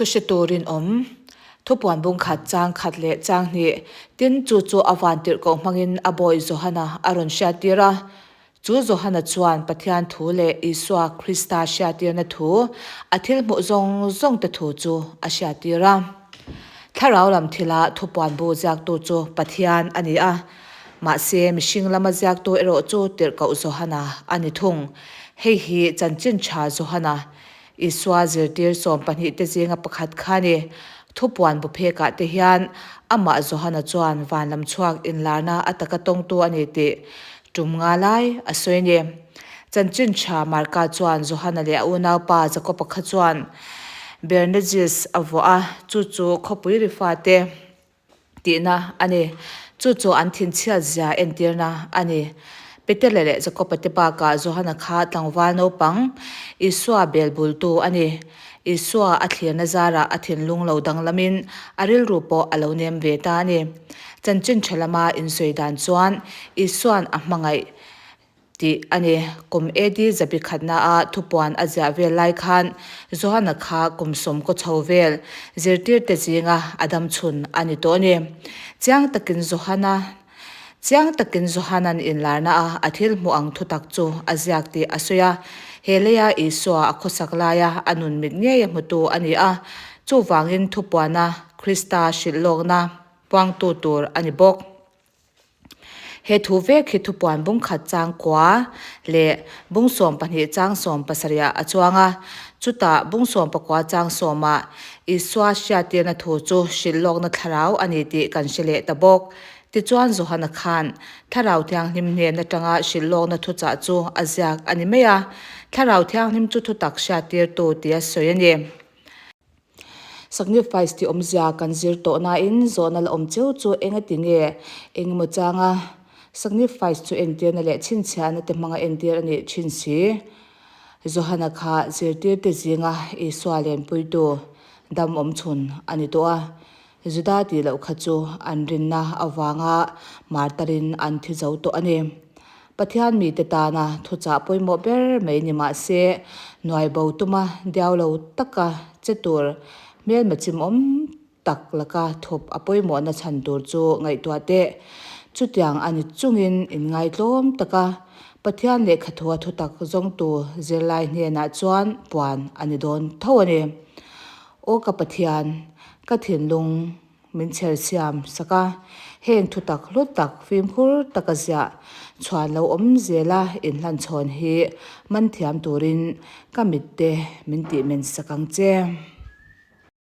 Thuhretu rinawm, Thupuan bung khat chang khat leh chang hnih, tin chu chu a vantirhkoh hmangin a bawi Johana a rawn hriattir a. Chu Johana chuan Pathian thu leh Isua Krista hriattirna thu, a thil hmuh zawng zawngte thu chu a hriattir a. Thlarau lam thila thupuan bu ziaktu chu Pathian a ni a, mahse mihring lama ziaktu erawh chu tirhkoh Johana a ni thung. Hei hi chanchin tha Johana Isua zirtir 12 te zinga pakhat kha a ni. Thupuan bu phekah te hian amah Johana chuan van lam chhuak inlarna a taka tawngtu a ni tih tum nga lai a sawi a ni. Chanchin tha Marka chuan Johana leh a unaupa Jakoba kha chuan Bernagis a vuah a, chu chu khawpui ri fate tihna a ni. Chu chu an thinchhiat zia entirna a ni. Petera leh Jakoba te bakah Johana kha tlangval naupang Isua bel bultu a ni. Isua a thlirna zarah a thinlung lo danglamin a rilru pawh a lo nem ve ta a ni. Chanchin tha lama insawi dan chuan Isua'n a hmangaih Tih a ni. Kum AD zabi khatnaah thupuan a ziah vel lai khan Johana kha kum sawmkaw chho vel zirtirte zinga a dam chhun a ni tawh a ni. Chiang takin Johana Chiang takin Johana'n inlarna a a thil hmuh ang thutak chu a ziak tih a sawi a. He leia Isua a khawsak laia a nun mit ngei a hmutu a ni a. Chuvangin thupuana Krista hrilh lawkna puangtu tur a ni bawk. He thu vek hi thupuan bung khat chang kua leh bung 12 chang 70 ah a chuang a. Chutah bung 19 chang sawmah Isua hriattirna thu chu hrilh lawkna thlarau a ni tih kan hre leh ta bawk. Tichuan Johana khan Thlarau Thianghlim hnen atanga hrilh lawkna thuchah chu a ziak a ni mai a. Thlarau Thianghlim chu thutak hriattirtu tia sawi a ni. Sacrifice tih awmzia kan zir tawh nain zawhna la awm cheu chu eng ati nge engemaw changa sacrifice chu entirna leh chhinchhiahna te hmanga entir a nih thin si. Johana kha zirtirte zinga Isua lenpuitu dam awm chhun a ni tawh a, Juda tih loh kha chu an rinna avanga martarin an thi zo tawh a ni. Pathian mite tana thuchah pawimawh ber mai ni mah se, nuai bo tuma diau lo taka che tur hmelma chimawm tak laka thup a pawimawhna chhan tur chu ngaihtuah teh. Chutiang a ni chungin inngaitlawm taka Pathian lehkhathua thutak zawngtu zirlai hnenah chuan puan a ni dawn tho a ni. Aw ka Pathian, ka thinlung Min chher siam sak a, heng thutak hlut tak fimkhur taka ziah chhuan lo awm zela inhlanchhawn hi man thiam turin ka mitte min tih men sak ang che.